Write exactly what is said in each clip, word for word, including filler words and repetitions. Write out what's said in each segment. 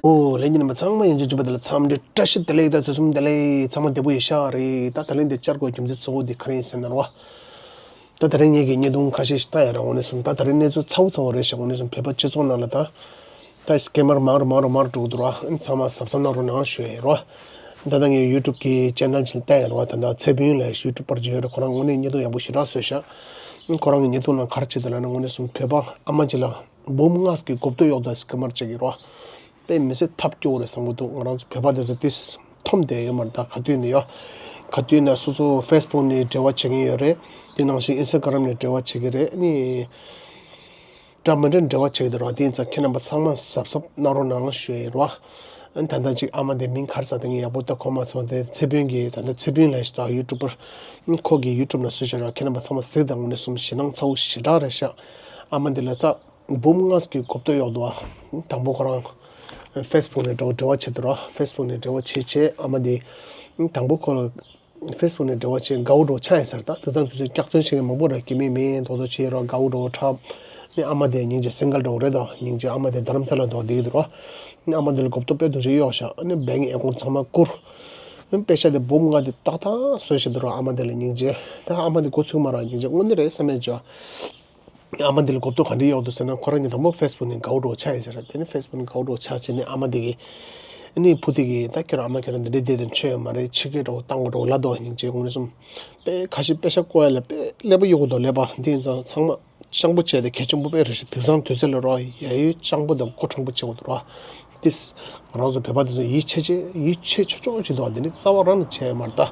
ཨོ་ལྷན་རྒྱས་རྣམ་པ་ཚང་མ་ཡིན་གཅིག་མཇུག་པ་དེ་ལ་འཚམས་འདྲི་བཀྲ་ཤིས་བདེ་ལེགས་དང་དུས་གསུམ་བདེ་ལེགས། ཚང་མ་བདེ་པོ་ཡིན་ཤག་རེད། ད་ད་ལན་འདི་བཅར་དགོས་རྒྱུ་མཚན་གཙོ་བོ་འདི་ག་རེ་ཡིན་ཟེར་ན་རོ། ད་ད་རིང་ངེད་ཀྱི་བརྙན་ཐུང་ཁ་ཤས་ཤིག་ལྟ་ཡ་ར། དངོས་གནས་སོང་ད་ད་རིང་གནས་ཚུལ་ཚ་བོ་ཚ་བོ་རེད་ཤག་དངོས་གནས་སོང་བོད་པ་སྤྱི་ཚོགས་ནང་ལ་ད་ད་སི་ཀེ་མར་མང་རུ་མང་རུ་མང་རུ་འགྲོ་གི་འདུག་ར། ཚང་མ་གཟབ་གཟབ་གནང་རོགས་གནང་ཞུ་ཡ་ཡིན་རོ། ད་ལྟ་ངས་ཡུ་ཊུབ་ཀྱི་ཅེ་ནལ་ཅིག་ལ་བལྟས་ཡིན་རོ། ད་ལྟ་ཚེ་ཕུན་ལགས་ཡུ་ཊུབ་པར་ཅིག་ཡོད་རེད། ཁོ་རང་དངོས་གནས་བརྙན་ཐུང་ཡག་པོ་ཞེ་དྲག་བཟོས་ཤག་ཁོ་རང་གི་བརྙན་ཐུང་ནང་ག་རེ་བྱེད་འདུག་ལབ་ན། དངོས་གནས་སོང་བོད་པ་ཨ་མ་ཅིག་ལ་འབུམ་ལྔ་ཙམ་གྱི་གོ་བསྡུར་གཡོག་དང་སི་ཀེ་མར་ཅིག་གིས་རོ། དཔེ་མི་སྲིད་ཐབས་སྐྱོ་བོ་རེད་བསམ་གྱི་འདུག་ང་རང་ཚོ་བོད་པ་དེ་ཚོ་ཏིས་འཐོམ་བསྡད་ཡོད་མ་རེད། ད་ག་དུས་ནས་ཡོད། ག་དུས་ནས་སོ་སོ་ཕེ་སི་བུག་ནས་འབྲེལ་བ་བྱེད་ཀྱི་ཡོད་རེད། དེ་ནང་བཞིན་ཨིན་སི་ཊ་གྷ་རམ་ནས་འབྲེལ་བ་བྱེད་ཀྱི་རེད། ནི་འདྲ་མི་འདྲ་འབྲེལ་བ་བྱེད་ཀྱི་འདུག་ར། དེ་ཡིན་ཙང་ཁྱེད་རྣམ་པ་ཚང་མ་གཟབ་གཟབ་གནང་རོགས་གནང་ཞུ་ཡ་ཡིན་རོ། ཨ་ནི་ད་ལྟ་ཅིག་ཨ་མ་དེ་མིང་ག་རེ་ཟེར་དེ་ངས་ཡག་པོ་ད་གོ་མ་སོང་། དེ་ཚེ་ཕུན་གྱི་ད་ལྟ་ཚེ་ཕུན་ལགས་ཤིག་ད་ཡུ་ཊུབ་པར་ཁོ་གི་ཡུ་ཊུབ་ནང་བཟོས་བཞག་ར། ཁྱེད་རྣམ་པ་ཚང་མ་གཟིགས་དང་། དངོས་གནས་སོང་ཞེད་སྣང་ཚ་བོ་ཞེ་དྲག་རེད་ཤག་ཨ་མ་དེ་ལ་ཙ། འབུམ་ལྔ་ཙམ་གྱི་གོ་བསྡུར་གཡོག་འདུག་ཨ། དང་པོ་ཁོ་རང་ཕེ་སི་བུག་ནས་འབྲེལ་འབྲེལ་བ་བྱེད་འདུག་ར། ཕེ་སི་བུག་ནས་འབྲེལ་བ་བྱེད་བྱས་ཨ་མ་དེ་དང་པོ་ཁོ་ལ་ཕེ་སི་བུག་ནས་འབྲེལ་བ་བྱས་དགའ་བོ་འདྲ་བོ་ཆགས་ཡིན་ཟེར། ད་དེ་ཙང་དུས་ཚོད་སྐྱག་རྫུན་བཤད་མཁན་མང་པོ་རེད། སྐྱེ་དམན་མེད་མདོག་མདོག་བྱས་རོགས་དགའ་བོ་འདྲ་བོ་འཁྲབ། ནི་ཨ་མ་དེ་སྙིང་རྗེ་སིང་གལ་འདྲ་བོ་རེད་དོ། སྙིང་རྗེ་ཨ་མ་དེ་རྡ་རམ་ས་ལ་འདུག་བསྡད་ཀྱི་འདུག་ར། ནི་ཨ་མ་དེ་ལ་གོ་བསྡུར་དཔེ་འདུག་བྱས་གཡོག་ཤག་ནི་བེང་ཨེ་ཀོན་ཚང་མ་བསྐུར། པེ་ཤ་དེ་འབུམ་ལྔ་དེ་ཏག་ཏག་བཟོས་བཞག་འདུག་ར། ཨ་མ་དེ་ལ་སྙིང་རྗེ། ད་ཨ་མ་དེ་འགོ་ཚུགས་མ་ར། སྙིང་རྗེ་དངོས་གནས་རེད་བསམ་ཡས་བྱས། ཨ་མ་འདི་ལ་གོ་བསྡུར་ག་འདྲ་གཡོག་འདུག་ཟེར་ན། ཁོ་རང་གཉིས་དང་པོ་ཕེ་སི་བུག་ནས་དགའ་བོ་འདྲ་བོ་ཆགས་ཡིན་ཟེར། དེ་ནས་ཕེ་སི་བུག་ནས་དགའ་བོ་འདྲ་བོ་ཆགས་བྱས་ནས་ཨ་མ་འདི་གིས་ཨ་ནི་བུ་དེ་གིས་ད་ཁྱོད་རང་ཨ་མ་ཁྱོད་རང་འདི་འདྲ་བསྡད་དེ་ཆོ་ཡོད་མ་རེད། ཕྱི་རྒྱལ་འདྲ་བོ་བཏང་དགོས་འདྲ་བོ་ལབ་འདུག་ཨ། སྙིང་རྗེ་དངོས་གནས་སོང་དཔེ་ཁ་ཤས་པེ་ཤ་བསྐུར་ཡ་ལ་དཔེ་ཀླད་པ་གཡོ་གི་འདུག་ཀླད་པ། འདི་ཡིན་ཙང་ཚང་མ་སྤྱང་པོ་བྱས་ཏེ་གལ་ཆེན་པོ་དཔེ་རེད་ཤག་དེང་སང་དུས་ཚོད་ལ་རོ་ཡ་ཡོད་སྤྱང་པོ་དང་མགོ་དྲང་པོ་བྱེད་དགོས་འདུག་ར། ཏིས། ང་རང་ཚོ་བོད་པ་དེ་ཚོ་ཡིད་ཆེས་ཆེ་ཡིད་ཆེས་ཆོག་ཆོག་ཅིག་འདུག་དེ་ནི་རྩ་བ་རང་ནས་བྱས་ཡོད་མ་རེད་ད།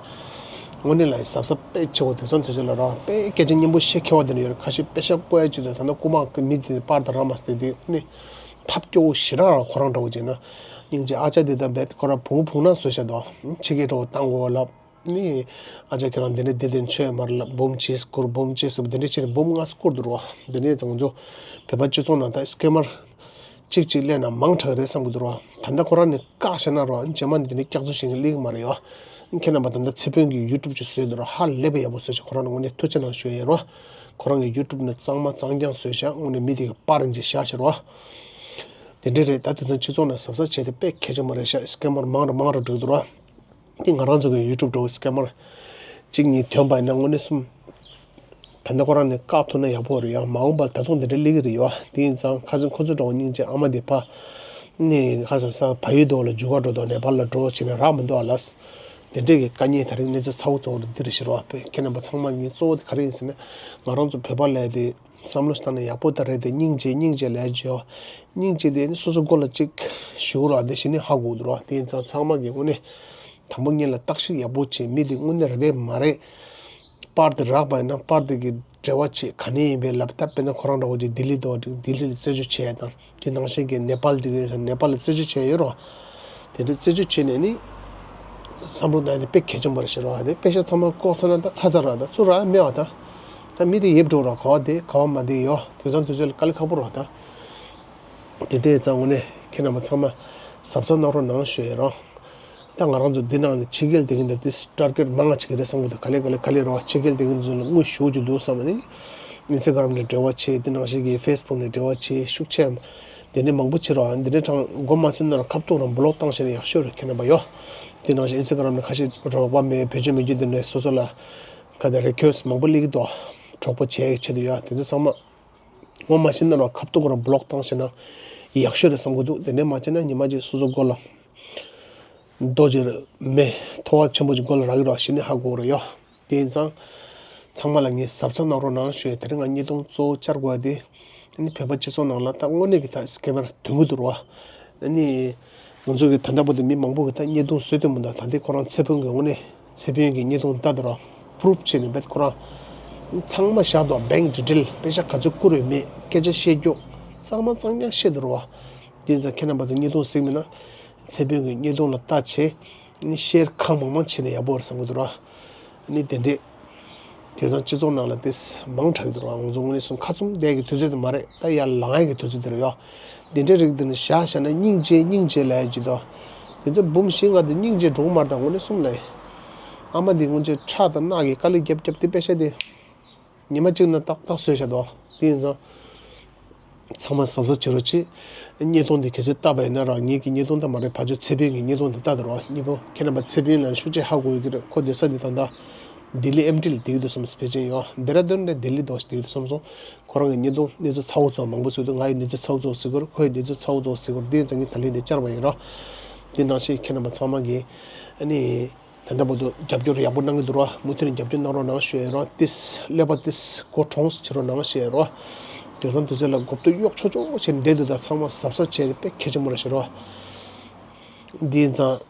དངོས་གནས་ལ་ཡིན་གཟབ་གཟབ་དཔེ་ཆེ་བོ་དེང་སང་དུས་ཚོད་ལ་རང་དཔེ་སྐད་ཆ་སྙན་པོ་བཤད་མཁས་པ་དེ་འདྲ་ཡོད་རེད། ཁ་ཤས་དཔེ་ཤ་བསྐུར་ཡ་ཅིག་འདུག་ད་ལྟ་རྐུ་མ་གི་མི་དེ་པར་དང་ར་མ་སྟེ་དེ་ནི་ཐབས་སྐྱོ་བོ་ཞེ་དྲག་ར། ཁོ་རང་འདྲ་བོ་བྱས་ན་སྙིང་རྗེ། ཨ་ཅག་དེ་ད་རྦད་ཁོ་རང་བུང་བུང་ནག་བཟོས་བཞག་འདུག་ཕྱི་རྒྱལ་འདྲ་བོ་བཏང་དགོས་ལབ། ནི། ཨ་ཅག་ཁྱེད་རང་འདི་འདྲ་འདི་འདྲ་མཆོད་ཡོད་མ་རེད་ལབ། འབུམ་གཅིག་བསྐུར། འབུམ་གཅིག་ཟེར་བ་འདི་འདྲ་བྱས་ནས་འབུམ་ལྔ་བསྐུར་འདུག་རོ། འདི་འདྲ་ཙང་ང་ཚོ་བོད་པ་སྤྱི་ཚོགས་ནང་ད་སི་ཀེ་མར་གཅིག་གཅིག་སླེབས་ན་མང་དྲགས་རེད་བསམ་གྱི་འདུག་རོ། ད་ལྟ་ཁོ་རང་ནས་བཀག་བཞག་ན་རོ། རྗེས་མ་ནས་འདི་འདྲ་སྐྱག་རྫུན་བཤད་མཁན་སླེབས་ཀྱི་མ་རེད་ཡོ། ཁྱེད་རྣམ་པ་ད་ལྟ་ཚེ་ཕུན་གྱིས་ཡུ་ཊུབ་ཅིག་བཟོས་འདུག་རོ། ཧ་ལས་པའི་ཡག་པོ་བཟོས་ཤག་ཁོ་རང་ལ་དངོས་གནས་ཐུགས་རྗེ་གནང་ཞུ་ཡ་ཡིན་རོ། ཁོ་རང་གི་ཡུ་ཊུབ་ནས་གཙང་མ་གཙང་རྐྱང་བཟོས་ཤག་དངོས་གནས་མི་དེ་གི་པར་འཇལ་བཞག་ཤག་རོ། དེ་འདྲ་རེད། ད་དེ་ཚོ་སྤྱི་ཚོགས་ནང་གཟབ་གཟབ་བྱས་ཏེ་དཔེ་གལ་ཆེན་པོ་རེད་ཤག་སི་ཀེ་མར་མང་རུ་མང་རུ་འགྲོ་གི་འདུག་རོ། དེ་ང་རང་ཚོ་གི་ཡུ་ཊུབ་འདྲ་བོ་སི་ཀེ་མར་གཅིག་གཉིས་ཐོན་པ་ཡིན་ན་དངོས་གནས་སོང་ད་ལྟ་ཁོ་རང་ནས་བཀག་ཐུབ་ན་ཡག་པོ་རེད་ཡ། མ་འོངས་པར་ད་དུང་འདི་འདྲ་སླེབས་ཀྱི་རེད་ཡ། དེ་ཡིན་ཙང་ཁ་སང་ཁོ་ཚོ་འདྲ་བོ་སྙིང་རྗེ། ཨ་མ་དེ་ཕ་ནས་ཁ་སང་ས་ཕ་ཡུལ་དུ་ལ་རྒྱུག་ག་འགྲོ་དང་ནེ་པཱལ་ལ་འགྲོ་བྱས་ནས་རག་མི་འདུག་ཨ་ལགས། དེ་འདྲས་ཀྱི་དཀའ་ངལ་དེ་རིང་གནས་ཚུལ་ཚ་བོ་ཚ་བོ་རེད། འདི་རེད་ཤག་རོ། ཁྱེད་རྣམ་པ་ཚང་མ་ངའི་གཙོ་བོ་དེ་ག་རེ་ཡིན་ཟེར་ན། ང་རང་ཚོ་བོད་པ་ལབ་ཡ་དེ་བསམ་བློ་བཏང་ན་ཡག་པོ་ད་རེད་དེ། སྙིང་རྗེ་སྙིང་རྗེ་ལབ་ཡ་ཅིག་ཡོད། སྙིང་རྗེ་དེ་ནི་སོ་སོ་མགོ་ལ་གཅིག་ཞུགས་ར་དེ་བཞིན་ནི་ཧ་གོ་འདུག་ར། དེ་ཡིན་ཙང་ཚང་མ་གི་དངོས་གནས་དང་པོ་ཉིད་ལ་བརྟག་ཞིབ་ཡག་པོ་བྱེད། མི་དེ་དངོས་གནས་རེད་མ་རེད། པར་དེ་རག་པ་ཡིན་ན་པར་དེ་གི་འབྲེལ་བ་བྱེད། ག་ནས་ཡིན་པའི་ལབ། ད་དཔེར་ན་ཁོ་རང་འདྲ་བོ་ཅིག་ལྡི་ལི་འདུག་ལྡི་ལི་ལ་རྩད་གཅོད་བྱས་དང་། དེ་ནང་བཞིན་གྱི་ནེ་པཱལ་དེ་གི་ནེ་པཱལ་ལ་རྩད་གཅོད་བྱས་ཡོད་རོ། དེ་འདྲ་རྩད་གཅོད་བྱས་ནས་ནི་བསམ་བློ་བཏང་ཡ་དེ་དཔེ་གལ་ཆེན་པོ་རེད་ཤག་རོ། དེ་པེ་ཤ་ཚང་མ་བཀོག་ཚར་ན་ད་ཚར་ཚར་ར། ད་ཚུར་རག་མེད་བ། ད་ད་མི་དེ་ཡེབ་འགྲོ་ར། ག་བ་བསྡད་ག་བ་མ་བསྡད་ཡོ། དེང་སང་དུས་ཚོད་ལ་དཀའ་ལས་ཁག་པོ་རེད་བ་ད། དེ་འདྲས་ཙང་དངོས་གནས་ཁྱེད་རྣམ་པ་ཚང་མ་གཟབ་གཟབ་གནང་རོགས་གནང་ཞུ་ཡ་རོ། ད་ང་རང་ཚོ་འདི་ནང་ནས་ཕྱི་རྒྱལ་བསྡད་མཁན་དེ་ཏིས་ཊར་གེཊ་མང་ང་ཅིག་རེད་བསམ་གྱི་འདུག་ག་ལེ་ག་ལེ་ག་ལེ་རོ། ཕྱི་རྒྱལ་བསྡད་མཁན་ཚོ་ལ་དངུལ་ཞེ་པོ་ཅིག་འདུག་བསམ་ནས་ཨིན་སི་ཊ་གྷ་རམ་ནས་འབྲེལ་བ་བྱས། དེ་ནང་བཞིན་གྱི་ཕེ་སི་བུག་ནས་འབྲེལ་བ་བྱས། ཤུགས་ཆེ་དེ་ནས་མང་པོ་བྱེད་རོགས། འདི་འདྲའི་གྲངས་མགོ་མ་ཚོས་ན་ར་ཁ་ཐུག་རང་བི་ལོག་བཏང་ཤེས་ན་ཡག་ཤོས་རེད། ཁྱེད་རྣམ་པ་ཡོ། དེ་ནང་བཞིན་ཨིན་སི་ཊ་གྷ་རམ་ནས་ཁ་ཤས་རོགས་པ་མེད་བེད་སྤྱོད་མི་རྒྱུ་དེ་ནས་སོ་སོ་ལ་ག་དེ་རི་ཁུ་ཨེ་སི་ཊི་མང་པོ་སླེབས་ཀྱི་འདུག་གྲོགས་པོ་བྱས་ཡག་ཆེད་དུ་ཡོ། དེ་ཚོ་ཚང་མ་ངོ་མ་ཤེས་ན་ར་ཁ་ཐུག་རང་བི་ལོག་བཏང་ཤེས་ན་ཡག་ཤོས་རེད་བསམ་གྱི་འདུག་དེ་ནས་མ་བྱས་ན་ཉི་མ་གཅིག་སོ་སོ་མགོ་ལ་རྡོ་རྗེ་མེ་ཐོ་བ་ཆེན་པོ་ཅིག་མགོ་ལ་རག་གི་རེད་བ། གཞི་ནས་ཧ་གོ་གི་རེད་ཡོ། དེ་ཡིན་ཙང་ཚང་མ་ལ་ངས་གཟབ་གཟབ་གནང་རོགས་གནང་ཞུ་ཡ། དེ་རིང་ང་བརྙན་ཐུང་གཙོ་བོ་བཅར་དགོས་ཡ་དེ་ཨ་ནི་བོད་པ་སྤྱི་ཚོགས་ནང་ལ་ད་དངོས་གནས་ཀྱི་ད་སི་ཀེ་མར་ཐོན་གྱི་འདུག་རེད་བ། ཨ་ནི་ང་ཚོ་གི་ད་ལྟ་བར་དུ་མི་མང་པོ་གི་ད་བརྙན་ཐུང་བཟོས་ཐོན་མི་འདུག་ད་ལྟའི་ཁོ་རང་ཚེ་ཕུན་གྱི་དངོས་གནས་ཚེ་ཕུན་གྱི་བརྙན་ཐུང་ལྟ་དུས་ར་པུ་རུབ་བྱས་ནས་རྦད་ཁོ་རང་ཚང་མ་བཞག་འདུག་བེང་ཌི་ཊེལ་པེ་ཤ་ག་ཚོད་བསྐུར་ཡོད་མེད་སྐད་ཆ་བཤད་རྒྱུ་གཙང་མ་གཙང་རྐྱང་བཤད་འདུག་རེད་བ། དེ་ཡིན་ཙང་ཁྱེད་རྣམ་པ་ཚོ་བརྙན་ཐུང་གཟིགས་མེད་ན་ཚེ་ཕུན་གྱི་བརྙན་ཐུང་ལ་ལྟ་བྱས། ཨ་ནི་ཤེར་གང་མང་མང་བྱས་ན་ཡག་པོ་རེད་བསམ་གྱི་འདུག་ར། ཨ་ནི་དེ་འདྲས། དེང་སང་སྤྱི་ཚོགས་ནང་ལ་དེ་མང་དྲགས་ཀྱི་འདུག་ར། ང་ཚོ་དངོས་གནས་སོང་ཁ་བཙུམ་བསྡད་ཀྱི་དུས་ཚོད་དེ་མ་རེད། ད་ཡར་ལངས་ཡག་གི་དུས་ཚོད་དེ་རེད་ཡོ། དེ་འདྲའི་རིགས་དེ་ནི་བཞག་བཞག་ན་སྙིང་རྗེ་སྙིང་རྗེ་ལབ་ཡག་ཅིག་འདུག་དེ་ཚོ་འབུམ་བཞི་ལྔ་དེ་སྙིང་རྗེ་འགྲོ་གི་མ་རེད། ད་དངོས་གནས་སོང་ལབ་ཡ། ཨ་མ་དེ་སྔོན་ཆད་ཁྲག་དང་རྣག་གིས་དཀའ་ལས་རྒྱབ་རྒྱབ་དེ་པེ་ཤ་དེ་ཉི་མ་གཅིག་ནང་ཏག་ཏག་བཟོས་བཞག་འདུག་དེ་ཡིན་ཙང་། ཚང་མ་གཟབ་གཟབ་བྱེད་རོགས་བྱེད། བརྙན་ཐུང་འདི་གལ་སྲིད་བལྟས་པ་ཡིན་ན་ར། ངེད་ཀྱི་བརྙན་ཐུང་ད་མ་རེད། ཕར་ཕྱོགས་ཚེ་དཔོན་གྱི་བརྙན་ཐུང་འདི་ལྟ་དང་ར། གཉིས་པོ་ཁྱེད་རྣམ་པ་ཚེ་དཔོན་ལ་ཤུགས་ཆེ་ཧ་གོ་ཡོད་ཀྱི་རེད། ཁོ་བསྡད་ས་འདི་ད་ལྟ་ལྡི་ལི་ཨེམ་ཊི་ལ་བསྡད་ཀྱི་འདུག་བསམ། ཕལ་ཆེར་ཡོད། ལྡེ་ར་ལྡུན་ནས་ལྡི་ལི་འདུག་བསྡད་ཀྱི་འདུག་བསམ་སོང་། ཁོ་རང་གི་བརྙན་ཐུང་གནས་ཚུལ་ཚ་བོ་ཚ་བོ་མང་པོ་བཟོས་འདུག་ང་ཡི་གནས་ཚུལ་ཚ་བོ་ཚ་བོ་གཟིགས་ཀྱི་ཡོད་རེད། ཁོ་ཡི་གནས་ཚུལ་ཚ་བོ་ཚ་བོ་གཟིགས་ཀྱི་ཡོད་རེད། དེ་ཡིན་ཙང་ངས་ད་ལན་འདི་བཅར་བ་ཡིན་ར། དེ་ནང་བཞིན་ཁྱེད་རྣམ་པ་ཚང་མ་གིས་ཨ་ནི། ད་ལྟ་བར་དུ་རྒྱབ་སྐྱོར་ཡག་པོ་གནང་གི་འདུག་ར། མུ་མཐུད་ནས་རྒྱབ་སྐྱོར་གནང་རོགས་གནང་ཞུ་ཡ་ཡིན་ར། ཏིས་ཀླད་པ་ཏིས་མགོ་གྲོངས་བྱེད་རོགས་གནང་ཞུ་ཡ་ཡིན་ར། དེང་སང་དུས་ཚོད་ལ་མགོ་ཐོག་གཡོག་ཆོག་ཆོག་བྱས་ནས་བསྡད་འདུག་ད་ཚང་མ་གཟབ་གཟབ་བྱས་ཏེ་དཔེ་གལ་ཆེན་པོ་རེད་ཤག་ར། འདི་ཡིན་ཙང་།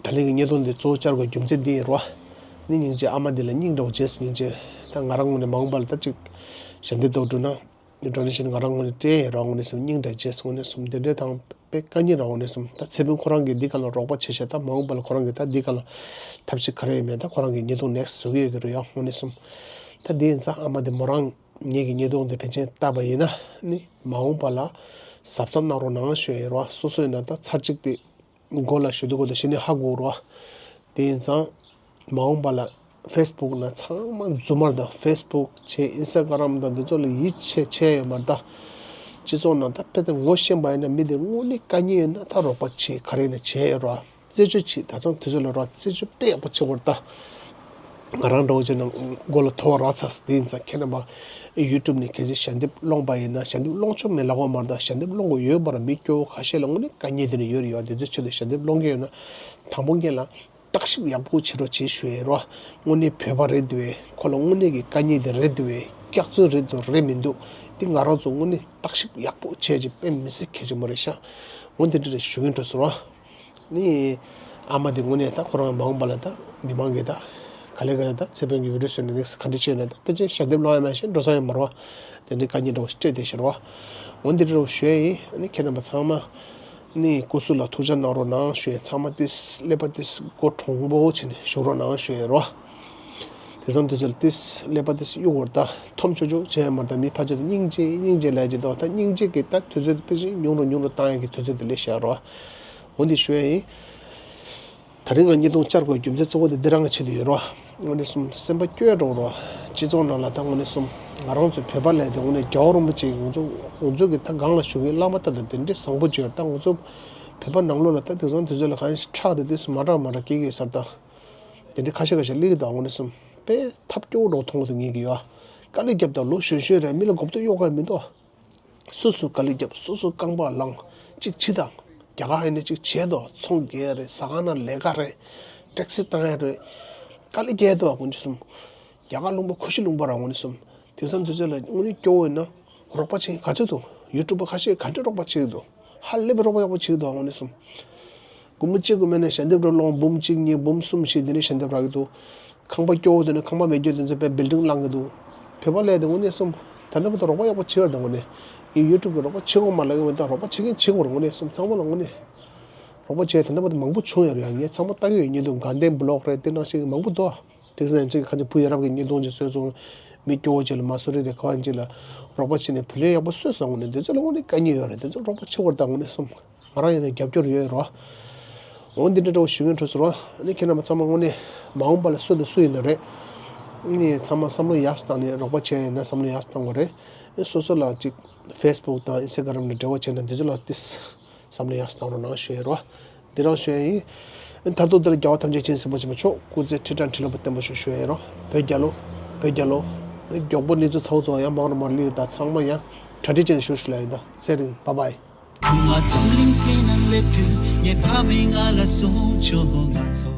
ད་ལན་གྱི་བརྙན་ཐུང་འདི་གཙོ་བོ་བཅར་དགོས་རྒྱུ་མཚན་འདི་ཡིན་ར། ནི་སྙིང་རྗེ་ཨ་མ་འདི་ལ་སྙིང་འདྲ་བོ་བྱས། སྙིང་རྗེ། ད་ང་རང་ངོས་ནས་མ་འོངས་པ་ལ་ད་ཅིག་ཞལ་འདེབས་འདྲ་བོ་འགྲོ་ན། ཌོ་ནེ་ཤན་ང་རང་ངོས་ནས་སྤྲད་ཡིན་ར། དངོས་གནས་སེམས་སྙིང་རྗེ་བྱས། དངོས་གནས་སེམས་དེ་འདྲའི་ཐང་དཔེ་དཀའ་ངལ་ར། དངོས་གནས་སེམས་ད་ཚེ་དཔོན་ཁོ་རང་གིས་འདི་ག་ལ་རོགས་པ་བྱས་ཤག་ད་མ་འོངས་པ་ལ་ཁོ་རང་གིས་ད་འདི་ག་ལ་ཐབས་ཤེས་ག་རེ་ཡོད་མེད་ད་ཁོ་རང་གིས་བརྙན་ཐུང་ནེག་སི་བཟོ་གི་ཡོད་ཀྱི་རེད་ཡ། དངོས་གནས་སེམས་ད་འདི་ཡིན་ཙང་ཨ་མ་འདི་མོ་རང་ངེད་ཀྱི་བརྙན་ཐུང་འདི་ཕལ་ཆེར་བལྟས་པ་ཡིན་ན་ནི་མ་འོངས་པ་ལ་གཟབ་གཟབ་གནང་རོགས་གནང་ཞུ་ཡ་ཡིན་ར། སོ་སོ་ཡིན་ན་ད་ཚར་གཅིག་དེ། མགོ་ལ་ཞུ་དུས་གོ་དུ་ཤི་ནས་ཧ་གོ་རོ། དེ་ཡིན་ཙང་། མ་འོངས་པ་ལ་ཧྥེ་སི་བུག་ན་ཚང་མ་རྫུན་མ་རེད་ད། ཧྥེ་སི་བུག་བྱས་ཨིན་སི་ཊ་གྷ་རམ་དང་འདི་ཚོ་ལ་ཡིད་ཆེས་བྱས་ཡོད་མ་རེད་ད། སྤྱི་ཚོགས་ནང་ད་དཔེ་དེ་ངོ་ཤེས་པ་ཡིན་ན་མི་དེ་དངོས་གནས་དཀའ་ངལ་ཡོད་ན་ད་རོགས་པ་བྱེད་ག་རེ་ཡིན་ན་བྱས་ཡོད་རོ། རྩད་གཅོད་བྱེད་ད་ཚང་དུས་ཚོད་ལ་རོ་རྩད་གཅོད་དཔེ་ཡག་པོ་བྱེད་དགོས་རེད་ད། ང་རང་འདྲ་བོ་བྱས་ན་མགོ་ལ་ཐོ་བ་རག་ཚར་སོང་། དེ་ཡིན་ཙང་ཁྱེད་རྣམ་པ་ཡུ་ཊུབ་ནས་གལ་སྲིད་ཞལ་འདེབས་སློང་པ་ཡིན་ན། ཞལ་འདེབས་སློང་ཆོག་མེད་ལབ་ཀྱི་མ་རེད་ད། ཞལ་འདེབས་སློང་དགོས་ཡོད་མ་རེད། མི་སྐྱོ་བོ་ཁ་ཤས་ལ་དངོས་གནས་དཀའ་ངལ་དེ་འདྲ་ཡོད་རེད་ཡ། དེ་ཚོའི་ཆེད་དུ་ཞལ་འདེབས་སློང་གི་ཡོད་ན་དང་པོ་ངེད་ལ་བརྟག་ཞིབ་ཡག་པོ་བྱེད་རོགས་བྱེད་ཞུ་ཡ་རོ། དངོས་གནས་བོད་པ་རེད་འདུག་བས། ཁོ་ལ་དངོས་གནས་ཀྱི་དཀའ་ངལ་དེ་རེད་འདུག་བས། སྐྱག་རྫུན་རེད་འདུག་རེད་མི་འདུག་དེ་ང་རང་ཚོ་དངོས་གནས་བརྟག་ཞིབ་ཡག་པོ་བྱས་ཀྱི་དཔེ་མི་སྲིད་གལ་ཆེན་པོ་རེད་ཤག་འོ་དེ་འདྲ་རེད་ཞུ་གི་འགྲོ་སོང་རོ། ནི། ཨ་མ་དེ་དངོས་གནས་ད་ཁོ་རང་མ་འོངས་པ་ལ་ད་མི་མང་གིས་ད་ག་ལེ་ག་ལེ་ད་ཚེ་དཔོན་གྱི་བི་ཌི་ཡོ་བཟོས་ནས་ནེག་སི་ག་འདྲ་བྱས་ན་ད་ཕལ་ཆེར་ཞལ་འདེབས་སློང་ཡ་མ་ཤེས་འགྲོ་ས་ཡོད་མ་རེད་བ། དེ་འདྲའི་དཀའ་ངལ་འདྲ་བོ་ཞིག་སྤྲད་བསྡད་ཤག་རེད་བ། འོ་འདི་འདྲ་བོ་ཞུ་ཡ་ཡིན། ཨ་ནི་ཁྱེད་རྣམ་པ་ཚང་མ་ནི་སྐུ་གཟུགས་ལ་ཐུགས་ཅག་གནང་རོགས་གནང་ཞུ་ཡ། ཚང་མ་ཏིས་ཀླད་པ་ཏིས་མགོ་གྲུང་པོ་བྱས་ནས་བཞུགས་རོགས་གནང་ཞུ་ཡ་རེད་བ། དེང་སང་དུས་ཚོད་ལ་ཏིས་ཀླད་པ་ཏིས་གཡུག་བར་ད་འཐོམ་ཆུག་ཆུག་བྱས་ཡ་མ་རེད་ད། མི་ཕལ་ཆེར་དུ་སྙིང་རྗེ་སྙིང་རྗེ་ལབ་ཀྱི་འདུག་ད་སྙིང་རྗེ་གི་ད་དུས་ཚོད་དུ་ཕལ་ཆེར་ཉུང་རུ་ཉུང་རུ་བཏང་ཡ་གི་དུས་ཚོད་དུ་སླེབས་ཤག་རེད་བ། འོ་འདི་ཞུ་ཡ་ཡིན། ད་རིང་ང་བརྙན་ཐུང་བཅར་དགོས་རྒྱུ་མཚན་གཙོ་བོ་དེ་འདི་རང་གི་ཆེད་དུ་ཡོད་རོ། དངོས་གནས་སོམ་སེམས་པ་སྐྱོ་འགྲོ་རོ། སྤྱི་ཚོགས་ནང་ལ་ད་དངོས་གནས་སོམ་ང་རང་ཚོའི་བོད་པ་ལས་དེ་དངོས་གནས་རྒྱལ་བ་རིན་པོ་ཆེ་ང་ཚོ་ང་ཚོ་གི་ད་སྒང་ལ་བཞུགས་མཁན་བླ་མ་ད་ད་དེ་འདྲའི་བཟང་པོ་བྱོས། ད་ང་ཚོ་བོད་པ་ནང་ལོགས་ལ་ད་དེང་སང་དུས་ཚོད་ལ་གང་ཞིག་ཁྲག་དེ་དུས་མ་དྲག་མ་དྲག་སྐྱེ་གི་ཡོད་ས་རེད་ད། དེ་འདྲའི་ཁ་ཤས་ཁ་ཤས་སླེབས་ཀྱི་འདུག་དངོས་གནས་སོམ་དཔེ་ཐབས་སྐྱོ་བོ་འགྲོ་མཐོང་གི་འདུག་ངེད་ཀྱི་ཡོད། དཀའ་ལས་རྒྱབ་དང་ལོ་གཞོན་གཞོན་རེད། མི་ལ་མགོ་བཏོག་གཡོག་ག་མི་འདུག་སོ་སོ་དཀའ་ལས་རྒྱབ། སོ་སོ་རྐང་པ་ལངས། གཅིག་ཕྱི་དང་། རྒྱ་གར་ཡིན་ན་གཅིག་བྱས་དོ། ཚོང་རྒྱག་ཡ་རེད། ཟ་ཁང་ནང་ལས་ཀ་རེད། ཊེག་སི་བཏང་ཡ་རེད། དཀའ་ལས་རྒྱག་དོ་དགོངས་ཀྱི་སོམ། རྒྱ་གར་ལུང་པ་ཁུ་ཤི་ལུང་པ་ར་དངོས་གནས་སོམ། དེང་སང་དུས་ཚོད་ལ་དངོས་གནས་སྐྱོ་བོ་ཡིན་ན་རོགས་པ་བྱེད་མཁན་ག་ཚོད་འདུག་ཡུ་ཊུབ་པ་ཁ་ཤས་ག་འདྲས་རོགས་པ་བྱེད་ཀྱི་འདུག་ཧ་ལས་པའི་རོགས་པ་ཡག་པོ་བྱེད་ཀྱི་འདུག་དངོས་གནས་སོམ། སྒོར་མོ་གཅིག་གི་མེད་ན་ཞལ་འདེབས་འདྲ་སློང་། འབུམ་གཅིག་གཉིས་འབུམ་གསུམ་བཞི་དེ་འདྲའི་ཞལ་འདེབས་རག་གི་འདུག་ཁང་པ་སྐྱོ་བོ་དེ་ནས་ཁང་པ་མེད་རྒྱུ་དེ་ཚོ་དཔེ་བིལ་ཌིང་བསླང་གི་འདུག་བོད་པ་ལས་དེ་དངོས་གནས་སོམ། ད་ལྟ་བར་དུ་རོགས་པ་ཡག་པོ་བྱེད་པ་དང་དངོས་གནས། ཡུ་ཊུབ་གི་རོགས་པ་བྱེད་དགོས་མ་ལབ་ཀྱི་མེད། ད་རོགས་པ་བྱེད་མཁན་བྱེད་དགོས་རེད། དངོས་གནས་སོམ་ཚང་མ་ལ་དངོས་གནས་རོགས་པ་བྱེད་ད་ལྟ་བར་དུ་མང་པོ་བྱུང་ཡོད་རེད་ཡ། ངས་ཚང་མ་ལྟ་གི་ཡོད། བརྙན་ཐུང་དགའ་ལྡན་བི་ལོག་རེད། དེ་ནང་བཞིན་གྱི་མང་པོ་འདུག་དེ་ཚོ་ཡང་གཅིག་གི་ཁ་ཆེ་བུ་ཡ་རབས་ཀྱི་བརྙན་ཐུང་ཅིག་བཟོས་སོང་། མི་སྐྱོ་བོ་ཅིག་ལ་མ་སུ་རི་རེད་ག་བ་ཅིག་ལ་རོགས་པ་བྱེད་ནས་བུ་ལོན་ཡག་པོ་གསོས་སོང་། དངོས་གནས་དེ་ཚོ་ལ་དངོས་གནས་དཀའ་ངལ་ཡོད་རེད། དེ་ཚོ་རོགས་པ་བྱེད་དགོས་རེད། ད་དངོས་གནས་སོམ། ང་རང་ཡིན་ན་རྒྱབ་སྐྱོར་ཡོད་རོ། འོ་འདི་འདྲ་འདྲ་བོ་ཞུ་མཁན་འཕྲོད་སོང་རོ། ཨ་ནི་ཁྱེད་རྣམ་པ་ཚང་མ་དངོས་གནས་མ་འོངས་པ་ལ་སུ་དང་སུ་ཡིན་ན་རེད། ཨ་ནི་ཚང་མ་བསམ་བློ་ཡག་ཙམ་བཏང་ནས་རོགས་པ་བྱས་ཡིན་ན་བསམ་བློ་ཡག་ཙམ་བཏང་དགོས་རེད། ཨ་ནི་སོ་སོ་ལ་ཅིག་ཕེ་སི་བུག་དང་ཨིན་སི་ཊ་གྷ་རམ་ནས་འབྲེལ་བ་བྱས་ན་འདི་ཚོ་ལ་ཏིས་བསམ་བློ་ཡག་ཙམ་བཏང་རོགས་གནང་ཞུ་ཡ་རོ། འདི་རང་ཞུ་ཡ་ཡིན། ཨ་ནི་མཐར་ཐུག་འདིར་རྒྱལ་བ་ཐམས་ཅད་མཁྱེན་ཟིན་པ་ཆེན་པོ་མཆོག་སྐུ་ཚེ་ཁྲི་ཕྲག་ཁྲི་ལོ་བརྟན་པར་ཤོག་ཞུ་ཡ་ཡིན་རོ། བོད་རྒྱལ་ལོ། བོད་རྒྱལ་ལོ། ཨ་ནི་མགྱོགས་པོ་གནས་ཚུལ་ཚ་བོ་ཚ་བོ་ཡང་མང་རུ་མར་སླེབས་ཡོད། ད་ཚང་མ་ཡང་གྲ་སྒྲིག་བྱས་ནས་བཞུགས་ཞུ་ལ་ཡིན། ད་ཚེ་རིང་། བཱའི་བཱའི། ཁྱུང་བ་རྫོང་གླིང་དེ་ན་སླེབས་དུས་ངའི་ཕ་མས་ང་ལ་གསུངས་བྱུང་། ང་ཚོ་